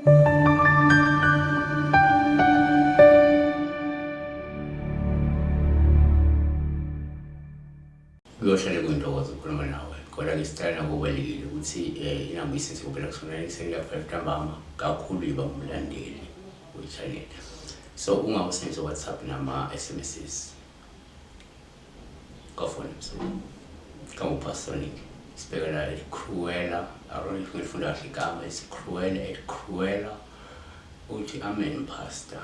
Kuyohlale kuyintokozo ukukhuluma nawe kodwa-ke sicela nakubalulekile ukuthi um inamba isenze kuphela kusona ekuseni ka-5 ntambama kakhulu yiba ngumlandeli we-channel. So ungawusebenzisa WhatsApp nama-SMSs kafoni ebusuku kangupasonic sibheka la eCruella. I don't know if ngilifunda kahle igama, it's Cruella, eCruella. Uthi, "Amen pastor,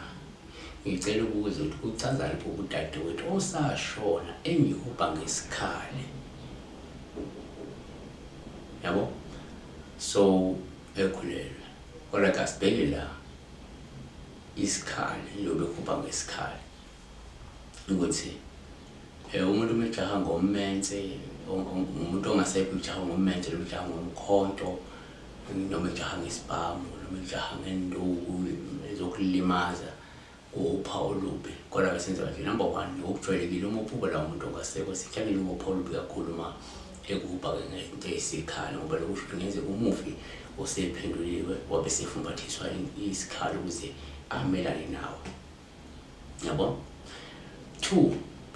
ngicela ukubuza ukuthi kuchazani pho udadewethu osashona engihubha ngesikhali?" Yabo, so ekhulelwe, kodwa ke asibheke la isikhali lobe ehubha ngesikhali ukuthi umuntu uma ejaha ngommense, umuntu ongasekho ujaha ngommense noma ujaha ngomkhonto noma ejaha ngesibhamu noma ejaha ngenduku ezokulimaza, kuwuphawu olubi. Kodwa-ke senza kanje, number one, ngokujwayelekile uma uphupha la umuntu ongasekho sithakile ngophawu olubi kakhulu uma ekuhubha-ke ngento eyisikhali, ngoba lokhu kusho ukuthi kungenzeka umufi osephenduliwe wabe sefumbathiswa isikhali ukuze amelane nawe, yabo. Two,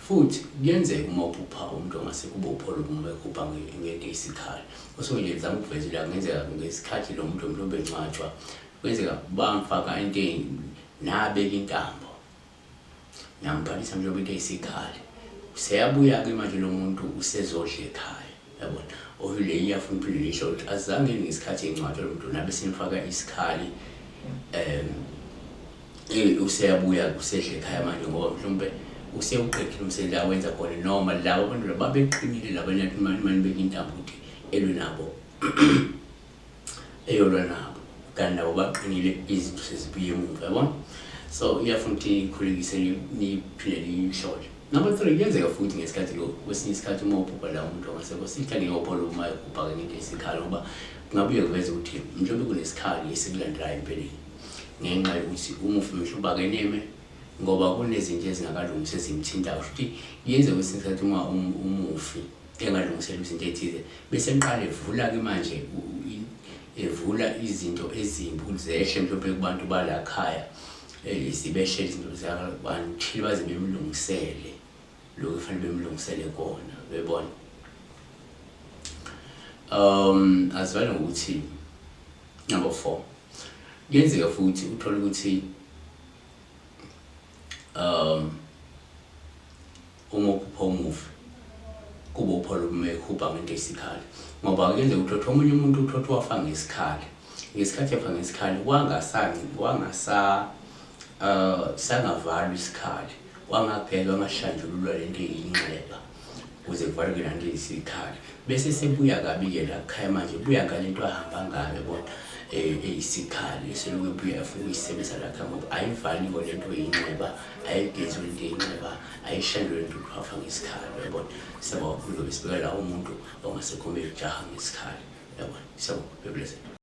futhi kuyenzeka uma uphupha umuntu ongase kube upholo uma ekhupha ngento eyisikhali, osuke nje zama ukuvezela, kungenzeka ngesikhathi lo muntu mhlawumbe encwatshwa kwenzeka bamfaka into nabeka intambo namphathisa mhlawumbe into eyisikhali, useyabuya-ke manje lo muntu usezodla ekhaya, yabona. Ohule iyafuna uphinde lisho ukuthi azange ngesikhathi encwatshwa lo muntu nabe simfaka isikhali, useyabuya usedla ekhaya manje ngoba mhlawumbe usewuqedile umsebenzi awenza khona, noma labo abantu babeqinile laba manibeka intambo ukuthi elwe nabo, eyolwa nabo, kanti nabo baqinile, izinto sezibuye emuva, yabona. So iyafuna ukuthi niyikhulekise, niphinde niyihlole. Number three, kuyenzeka futhi ngesikhathi lo kwesinye isikhathi uma uphupha la umuntu ongasekho sithande ngophola uma ekhupha-ke ngento esikhali, ngoba kungabuye kuveze ukuthi mhlawumbe kunesikhali esikulandelayo empeleni ngenxa yokuthi umufi mhlawumbe akeneme ngoba kunezinto ezingakalungisi ezimthintayo. Kusho ukuthi kuyenzeka kwesinye isikhathi uma umufi engalungiselwa izinto ey'thize bese eqala evula-ke manje, evula izinto ezimbi ukuthi zehle mhlawumbe kubantu bala khaya, zibehlele izinto until baze bemlungisele lokhu kufanele bemlungisele kona, uyabona. Azivale ngokuthi number 4, kuyenzeka futhi uthole ukuthi uma uphupha umufi kube uphola uma ehubha ngento esikhali, ngoba kuyenzeka ukuthi omunye umuntu uthotha wafa ngesikhali, ngesikhathi efa ngesikhali wangasani wangasa sangavalwa isikhali, wangagezwa, wangahlanjululwa lento eyinxeba ukuze kuvaleke lento eyisikhali, bese sebuya kabi-ke la khaya manje, buya ngalento ahamba ngayo, yabona, eyisikhali, eseloku ebuya efuna ukuyisebenzisa la khaya ngoba ayivaliwe lento eyinxeba, ayigeziwe lento eyinxeba, ayihlanjulwe lento ukuthi wafa ngesikhali, uyabona. Siyabonga kakhulu-ke, besibeka la umuntu ongasekho uma ejaha ngesikhali, uyabona. Siyabonga, be blessed.